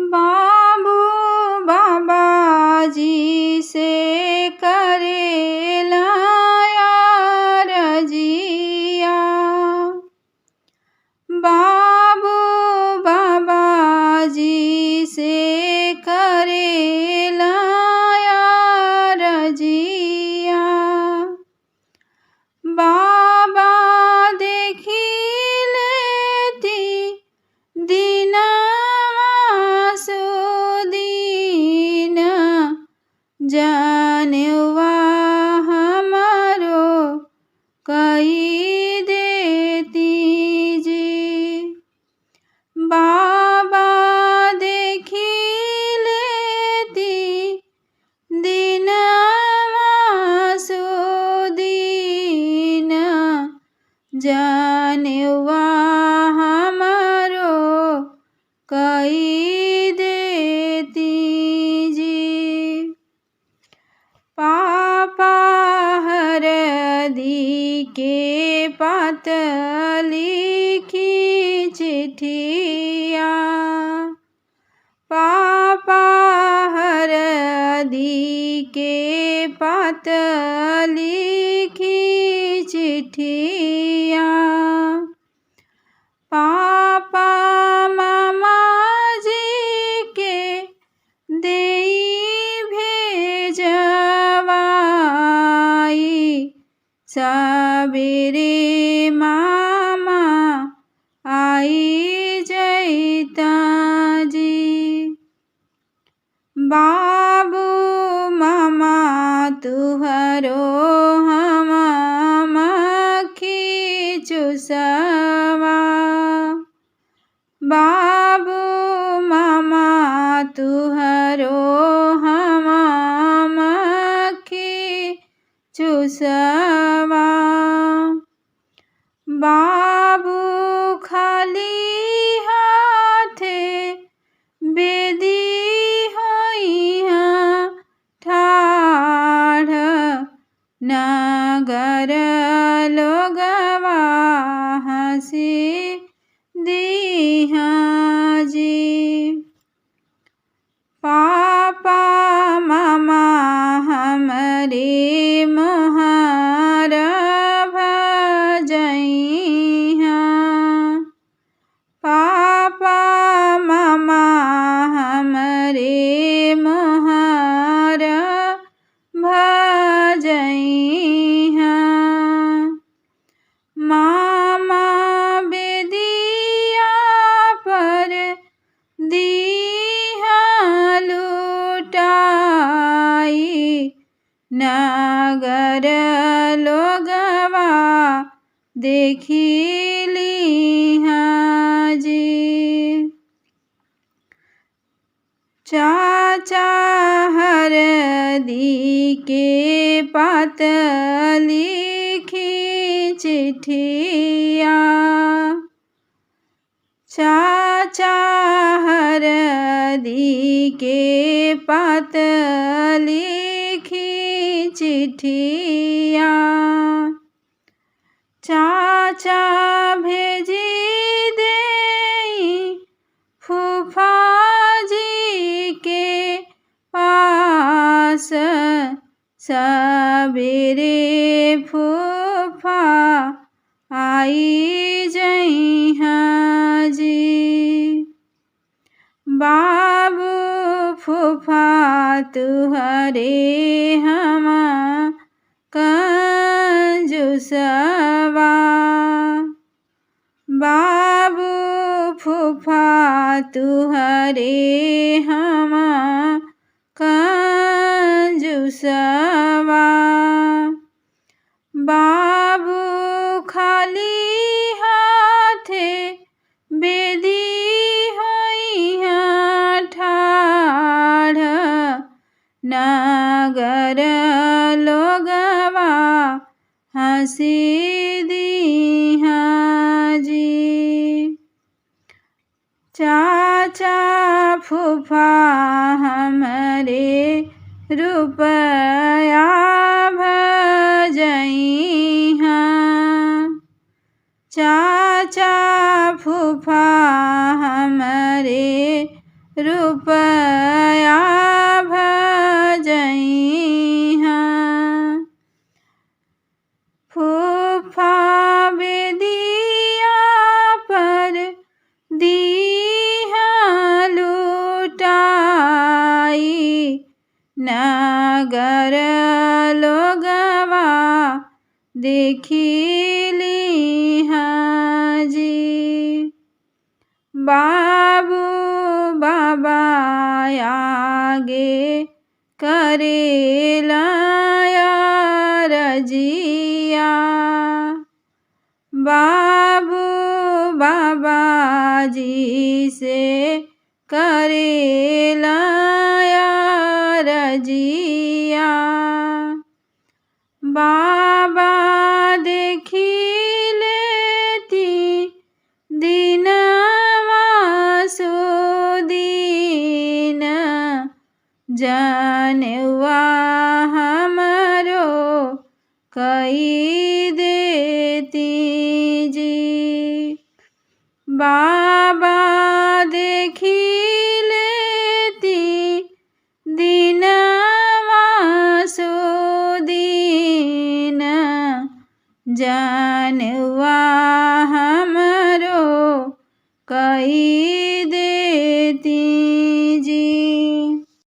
बाबू बाबा जी से करेला रजिया। बाबू बाबा जी से करेला रजिया। बाबा देखी लेती दिनवा सुदीन, जनेउआ हमारो कई देती जी। बाबा देखी लेती दिनवा सुदीन, जनेउआ हमारो कई देती जी। पापा हरदी के पात लिखी चिट्ठिया। पापा हरदी के पात लिखी चिट्ठिया। पापा मामा जी के देई भेजवाई, सबेरे मामा आई जैता जी। बाबू मामा तुहरो हम मक्खी चुसवा। बाबू मामा तुहरो हम मक्खी चुसवा। बाबू खाली हाथे बेदी होइहा ठाढ़, नगर लोगवा हँसी दीहा जी। पापा मामा हमरे मोहर भजइहा। पापा मामा हमरे मोहर भजइहा। मामा बेदिया पर दीहा लुटाई, नगर लोगवा देखी लीहा जी। चाचा हरदी के पात लिखी चिट्ठिया। चाचा हरदी के पात लिखी चिट्ठिया। चाचा भेजी देई फूफा जी के पास, सबेरे फूफा आई जइहा जी। बाबू फूफा तुहरे हम कंजूसवा। बाबू फूफा तुहरे हम कंजूसवा। बाबू खाली हाथे बेदी होइहा ठाढ़, नगर लोगवा हँसी दीहा जी। चाचा फूफा हमरे रुपया भजइहा। चाचा फूफा हमरे रुपया भजइहा। फूफा बेदिया पर दीहा लुटाई, नगर लोगवा देखिली जी। बाबू बाबा आगे करेला रजिया, बाबू बाबा जी से करेला रजिया। बाबा देखी लेती दिनवा सुदीन, जनेउआ हमरो कई देती जी। बाबा देखी लेती दिनवा सुदीन, जनेउआ हमरो कई